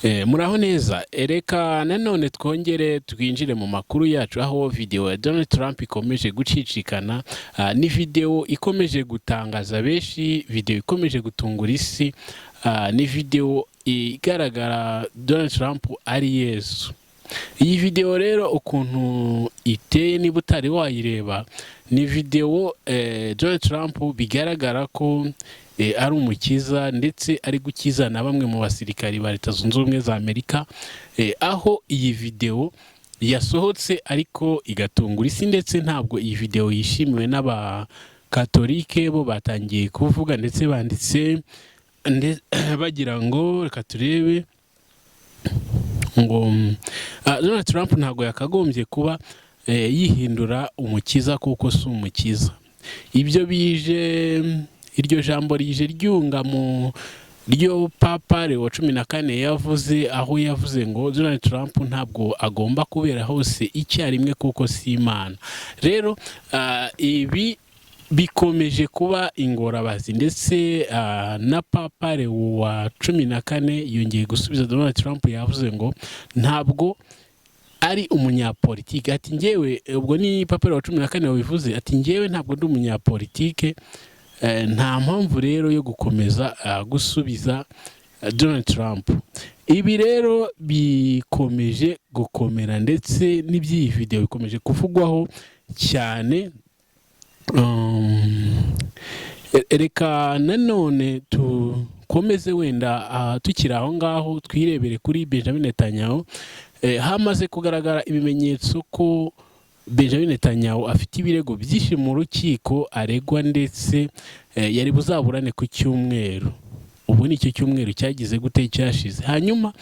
Muraho neza. Reka nanone twongere twinjire mu makuru yacu, aho videwo ya Donald Trump ikomeje gucicikana. Ni videwo ikomeje gutangaza benshi, videwo ikomeje gutungura isi. Ni videwo igaragara Donald Trump ari Yesu. Iyi videwo rero ukuntu iteye, niba utari wayireba, ni videwo Donald Trump bigaragara ko ari umukiza, ndetse ari gukiza na bamwe mu basirikari ba Leta Zunze Ubumwe za Amerika, aho iyi videwo yasohotse ariko igatungura isi. Ndetse ntabwo iyi videwo yishimiwe n'abakatolike, bo batangiye kuvuga ndetse banditse bagira ngo, reka turebe, ngo Donald Trump ntabwo yakagombye kuba yihindura umukiza kuko si umukiza. Ibyo bije, iryo jambo rije ryunga mu ryo Papa Leo 14 yavuze, aho yavuze ngo Donald Trump ntabwo agomba kubera hose icyarimwe kuko si Imana. Rero ibi bikomeje kuba ingorabazi, ndetse na Papa Leo wa 14 yongeye gusubiza Donald Trump, yavuze ngo ntabwo ari umunyapolitike. Ati ngewe, ubwo ni Papa Leo wa 14 wabivuze, ati ngewe ntabwo ndi umunyapolitike, nta mpamvu rero yo gukomeza gusubiza Donald Trump. Ibi rero bikomeje gukomera, ndetse n'iby'iyi video bikomeje kuvugwaho cyane. Reka nanone tukomeze wenda tukiri aho ngaho, twirebere kuri Benjamin Netanyahu. Hamaze kugaragara ibimenyetso ko Benjamin Netanyahu afite ibirego byinshi mu rukiko aregwa, ndetse yari buzaburane ku cyumweru. Ubu ni icyo cyumweru cyagize gute, cyashize. Hanyuma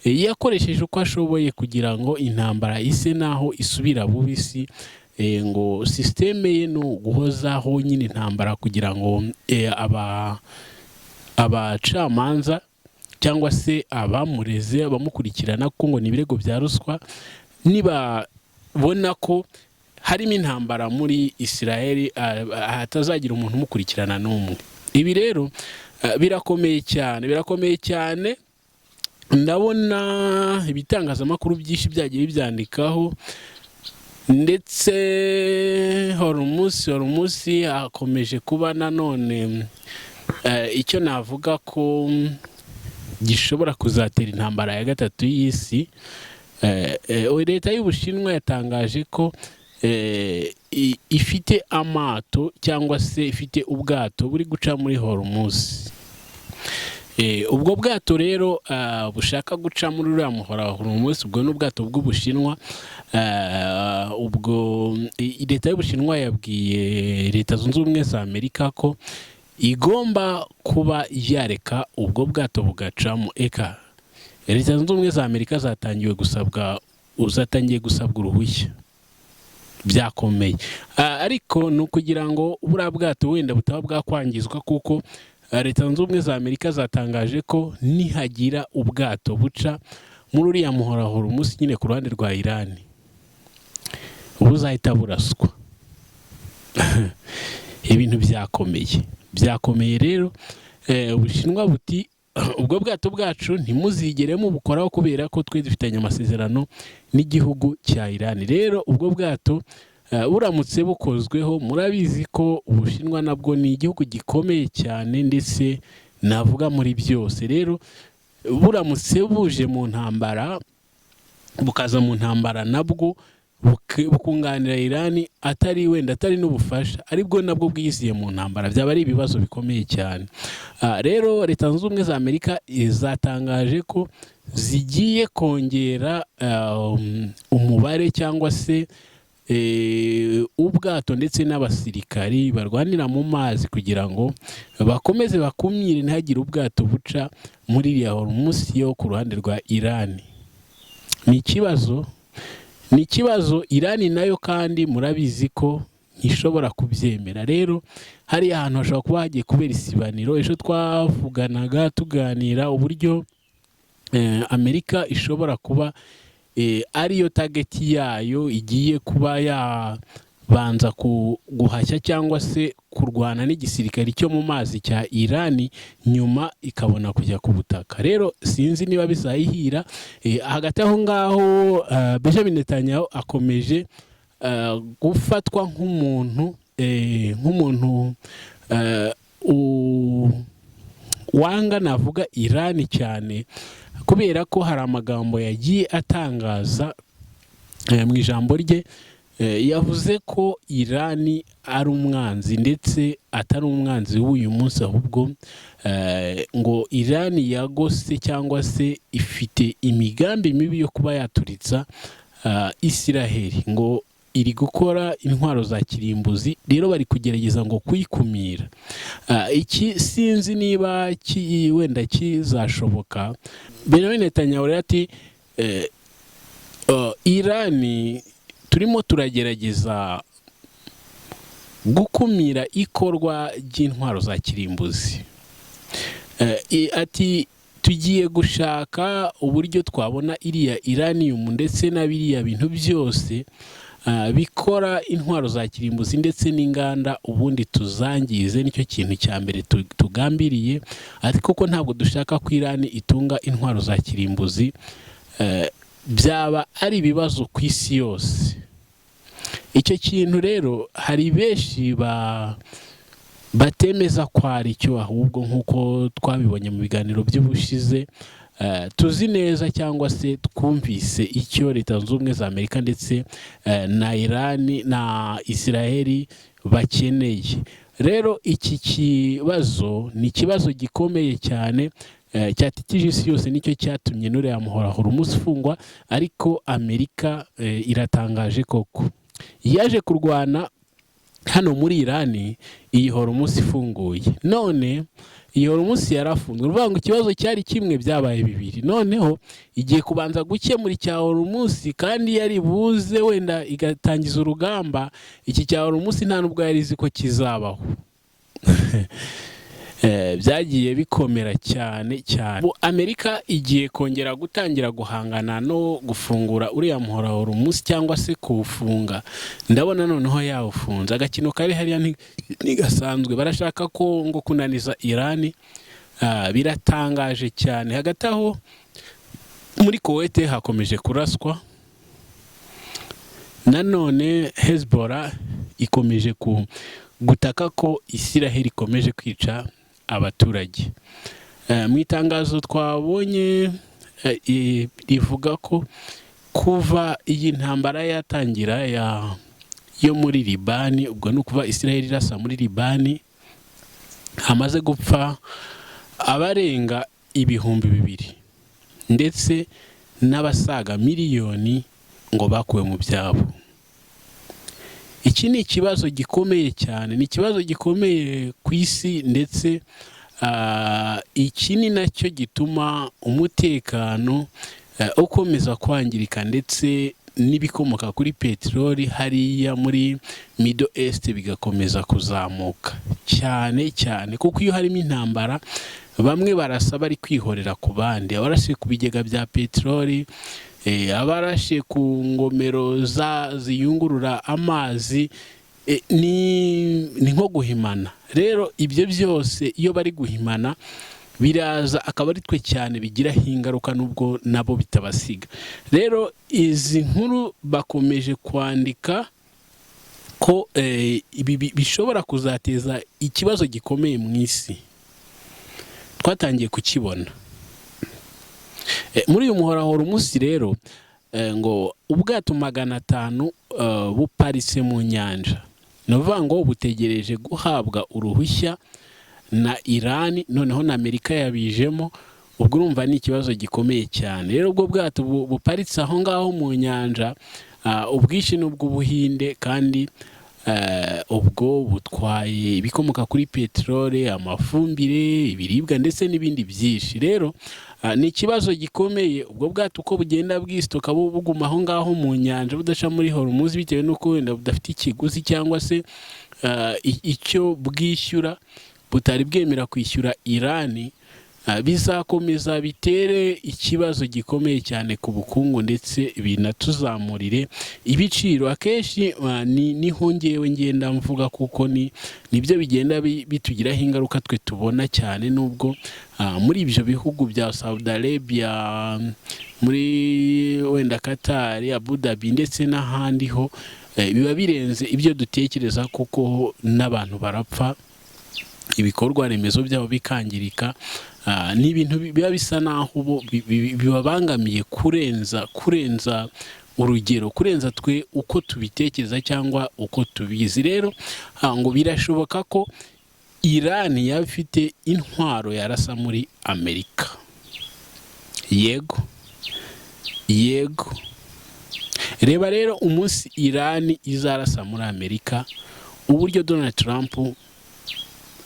yakoresheje uko ashoboye kugira ngo intambara ise naho isubira bubisi, ngo système ye ni uguhozaho nyine intambara kugira ngo aba abacamanza cyangwa se abamureze, abamukurikirana, kuko ngo ni ibirego bya ruswa, nibabona ko harimo intambara muri Israel hatazagira umuntu umukurikirana n'umwe. Ibi rero birakomeye cyane, birakomeye cyane. Ndabona ibitangazamakuru byinshi byagiye bibyandikaho, ndetse hora umunsi hakomeje kuba nanone icyo navuga ko gishobora kuzatera intambara ya gatatu y'isi. Leta y'Ubushinwa yatangaje ko ifite amato cyangwa se ifite ubwato buri guca muri Hormuz. Ubwo bwato rero bushaka guca muri uriya muhora wa Hormuz, ubwo ni ubwato bw'Ubushinwa. Ubwo leta y'Ubushinwa yabwiye Leta Zunze Ubumwe za Amerika ko igomba kuba yareka ubwo bwato bugacamo. Eka Leta Zunze Ubumwe za Amerika zatangiwe gusabwa, zatangiye gusabwa uruhushya. Byakomeye. Ariko ni ukugira ngo buriya bwato wenda butaba bwakwangizwa, kuko Leta Zunze Ubumwe za Amerika zatangaje ko nihagira ubwato buca muri uriya muhora Hormuz nyine ku ruhande rwa Irani, buzahita buraswa. Ibintu byakomeye, byakomeye. Rero Ubushinwa buti ubwo bwato bwacu ntimuzigere mubukoraho, kubera ko twe dufitanye amasezerano n'igihugu cya Irani. Rero ubwo bwato buramutse bukozweho, murabizi ko Ubushinwa nabwo ni igihugu gikomeye cyane, ndetse navuga muri byose. Rero buramutse buje mu ntambara, bukaza mu ntambara nabwo bukunganira Irani, atari wenda atari n'ubufasha, aribwo nabwo bwiziye mu ntambara, byaba ari ibibazo bikomeye cyane. Rero Leta Zunze Ubumwe za Amerika zatangaje ko zigiye kongera umubare cyangwa se ubwato ndetse n'abasirikari barwanira mu mazi, kugira ngo bakomeze bakumire ntihagire ubwato buca muri iriya Hormuz yo ku ruhande rwa Irani. Ni ikibazo, ni ikibazo. Irani nayo kandi murabizi ko ntishobora kubyemera. Rero hariya ahantu hashobora kuba hagiye kubera isibaniro. Ejo twavuganaga, tuganira uburyo Amerika ishobora kuba ariyo target yayo, igiye kuba yaba kubanza guhashya cyangwa se kurwana n'igisirikare cyo mu mazi cya Irani, nyuma ikabona kujya ku butaka. Rero sinzi niba bizayihira. Hagati aho ngaho Benjamin Netanyahu akomeje gufatwa nk'umuntu wanga, navuga, Irani cyane, kubera ko hari amagambo yagiye atangaza mu ijambo rye. Yavuze ko Irani ari umwanzi, ndetse atari umwanzi w'uyu munsi, ahubwo ngo Irani yagose cyangwa se ifite imigambi mibi yo kuba yaturitsa Isiraheli, ngo iri gukora intwaro za kirimbuzi, rero bari kugerageza ngo kuyikumira. Iki sinzi niba wenda kizashoboka. Benjamin Netanyahu rero ati Irani turimo turagerageza gukumira ikorwa ry'intwaro za kirimbuzi. Ati tugiye gushaka uburyo twabona iriya uranium ndetse na biriya bintu byose bikora intwaro za kirimbuzi ndetse n'inganda, ubundi tuzangize. Nicyo kintu cya mbere tugambiriye. Ariko ko ntabwo dushaka ko Irani itunga intwaro za kirimbuzi, byaba ari ibibazo ku isi yose. Icyo kintu rero hari benshi batemeza ko ari cyo, ahubwo nk'uko twabibonye mu biganiro by'ubushize, tuzi neza cyangwa se twumvise icyo Leta Zunze Ubumwe za Amerika ndetse na Irani na Isiraheli bakeneye. Rero iki kibazo ni ikibazo gikomeye cyane cyatikije isi yose. Nicyo cyatumye n'uriya muhora umunsi ufungwa. Ariko Amerika iratangaje koko, yaje kurwana hano muri Irani, iyi Hormuz ifunguye. None iyi Hormuz yarafunzwe, uruvuga ngo ikibazo cyari kimwe byabaye bibiri. Noneho igiye kubanza gukemura icya Hormuz, kandi yari buze wenda igatangiza urugamba. Iki cya Hormuz nta nubwo yari izi ko kizabaho. Byagiye bikomera cyane cyane. Ubu Amerika igiye kongera gutangira guhangana no gufungura uriya muhora wa Hormuz cyangwa se kuwufunga. Ndabona noneho yawufunze. Agakino kari hariya ntigasanzwe, barashaka ko ngo kunaniza Irani. Biratangaje cyane. Hagati aho muri Kuwait hakomeje kuraswa. Nanone Hezbollah ikomeje gutaka ko Isiraheli ikomeje kwica abaturage. Mu itangazo twabonye rivuga ko kuva iyi ntambara yatangira yo muri Libani, ubwo ni ukuva Isiraheli irasa muri Libani, hamaze gupfa abarenga 2000, ndetse n'abasaga miliyoni ngo bakuwe mu byabo. Iki ni ikibazo gikomeye cyane, ni ikibazo gikomeye ku isi, ndetse iki ni nacyo gituma umutekano ukomeza kwangirika, ndetse n'ibikomoka kuri peteroli hariya muri Middle East bigakomeza kuzamuka cyane cyane, kuko iyo harimo intambara bamwe barasa bari kwihorera ku bandi, abarashe ku bigega bya peteroli, abarashe ku ngomero ziyungurura amazi, ni nko guhimana. Rero ibyo byose iyo bari guhimana biraza akaba ari twe cyane bigiraho ingaruka, nubwo nabo bitabasiga. Rero izi nkuru bakomeje kwandika ko ibi bishobora kuzateza ikibazo gikomeye mu isi. Twatangiye kukibona muri uyu muhora Hormuz. Rero ngo ubwato 500 buparitse mu nyanja, ni ukuvuga ngo butegereje guhabwa uruhushya na Irani. Noneho na Amerika yabijemo, ubwo urumva ni ikibazo gikomeye cyane. Rero ubwo bwato buparitse aho ngaho mu nyanja, ubwinshi ni ubw'Ubuhinde, kandi ubwo butwaye ibikomoka kuri peteroli, amafumbire, ibiribwa ndetse n'ibindi byinshi. Rero ni ikibazo gikomeye. Ubwo bwato uko bugenda bwisitoka, buguma aho ngaho mu nyanja budaca muri Hormuz, bitewe n'uko wenda budafite ikiguzi cyangwa se icyo bwishyura, butari bwemera kwishyura Irani. Bizakomeza bitere ikibazo gikomeye cyane ku bukungu, ndetse binatuzamurire ibiciro. Akenshi niho ngewe ngenda mvuga, kuko nibyo bigenda bitugiraho ingaruka twe tubona cyane, nubwo muri ibyo bihugu bya Saudi Arabia, muri wenda Qatar, Abu Dhabi ndetse n'ahandi ho biba birenze ibyo dutekereza, kuko n'abantu barapfa, ibikorwa remezo byabo bikangirika. Ni ibintu biba bisa naho bo bibabangamiye kurenza urugero, kurenza twe uko tubitekereza cyangwa uko tubizi. Rero ngo birashoboka ko Iran yaba ifite intwaro yarasa muri Amerika. Yego, yego. Reba rero umunsi Iran izarasa muri Amerika, uburyo Donald Trump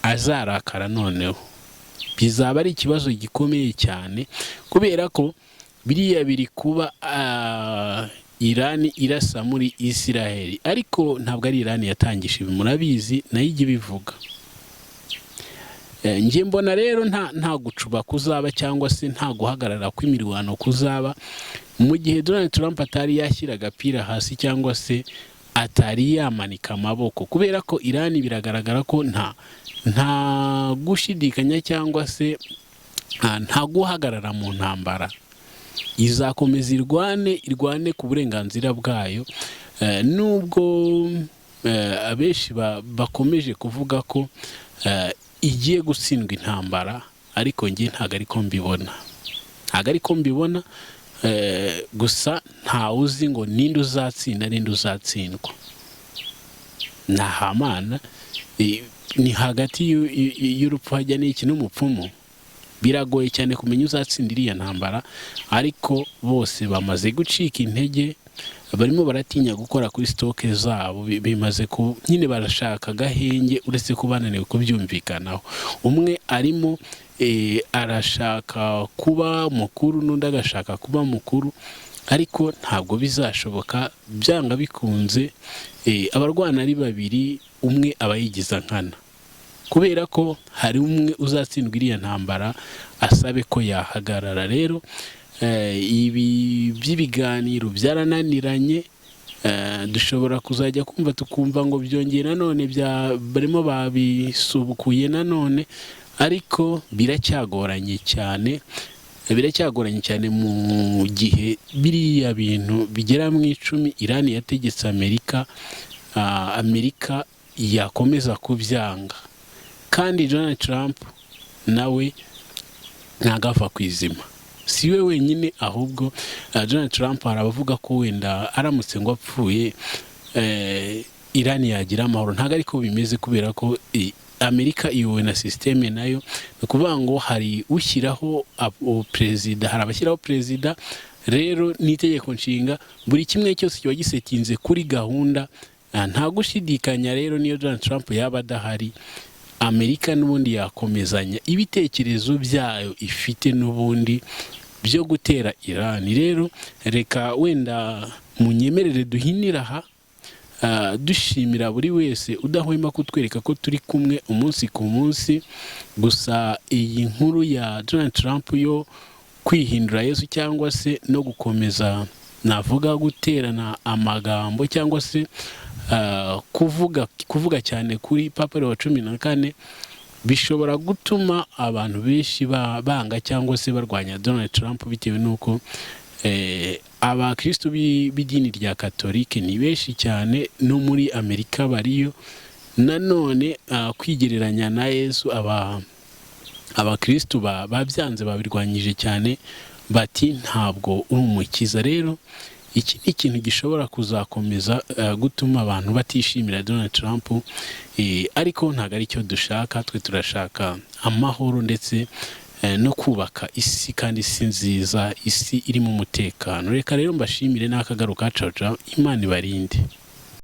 azarakara, noneho bizaba ari ikibazo gikomeye cyane, kubera ko biriya biri kuba, Iran irasa muri Israel, ariko ntabwo ari Iran yatangije ibi, murabizi, nayo ijya ibivuga. Njye mbona rero nta gucuba kuzaba cyangwa se nta guhagarara kw'imirwano kuzaba mu gihe Donald Trump atari yashyira agapira hasi cyangwa se atari yamanika amaboko, kubera ko Iran biragaragara ko nta gushidikanya cyangwa se nta guhagarara mu ntambara, izakomeza irwane, irwane ku burenganzira bwayo. Nubwo abenshi bakomeje kuvuga ko igiye gutsindwa intambara, ariko njye ntabwo ariko mbibona, ntabwo ariko mbibona. Gusa ntawe uzi ngo ninde uzatsinda, ninde uzatsindwa. Ni ahamana, ni hagati y'urupfu hajya n'iki n'umupfumu. Biragoye cyane kumenya uzatsinda iriya ntambara, ariko bose bamaze gucika intege, barimo baratinya gukora kuri stock zabo. Bimaze ku nyine barashaka agahenge, uretse ko bananiwe kubyumvikanaho. Umwe arimo arashaka kuba mukuru, n'undi agashaka kuba mukuru, ariko ntabwo bizashoboka. Byanga bikunze, abarwana ari babiri, umwe aba yigiza nkana, kubera ko hari umwe uzatsindwa iriya ntambara asabe ko yahagarara. Rero ibi by'ibiganiro byarananiranye. Dushobora kuzajya kumva tukumva ngo byongeye nanone, barimo babisubukuye nanone, ariko biracyagoranye cyane, biracyagoranye cyane mu gihe biriya bintu bigera mu 10 Irani yategetse Amerika, Amerika yakomeza kubyanga, kandi Donald Trump nawe ntabwo ava ku izima. Si we wenyine, ahubwo Donald Trump hari abavuga ko wenda aramutse ngo apfuye, Irani yagira amahoro. Ntabwo ariko bimeze, kubera ko Amerika iyobowe na système nayo. Ni ukuvuga ngo hari ushyiraho perezida, hari abashyiraho perezida. Rero n'itegeko nshinga, buri kimwe cyose kiba gisetinze kuri gahunda. Nta gushidikanya rero, niyo Donald Trump yaba adahari, Amerika n'ubundi yakomezanya ibitekerezo byayo ifite n'ubundi byo gutera Iran. Rero reka wenda munyemerere duhinira aha, dushimira buri wese udahwema kutwereka ko turi kumwe umunsi ku munsi. Gusa iyi nkuru ya Donald Trump yo kwihindura Yesu cyangwa se no gukomeza, navuga, guterana amagambo cyangwa se kuvuga cyane kuri Papa Leo wa 14, bishobora gutuma abantu benshi banga cyangwa se barwanya Donald Trump, bitewe n'uko abakristu b'idini rya Katolike ni benshi cyane, no muri Amerika bariyo. Nanone kwigereranya na Yesu, abakristu babyanze, babirwanyije cyane, bati ntabwo uri umukiza. Rero iki ni ikintu gishobora kuzakomeza gutuma abantu batishimira Donald Trump, ariko ntabwo ari cyo dushaka. Twe turashaka amahoro ndetse no kubaka isi, kandi isi nziza, isi irimo umutekano. Reka rero mbashimire n'akagaruka. Caca, Imana ibarinde.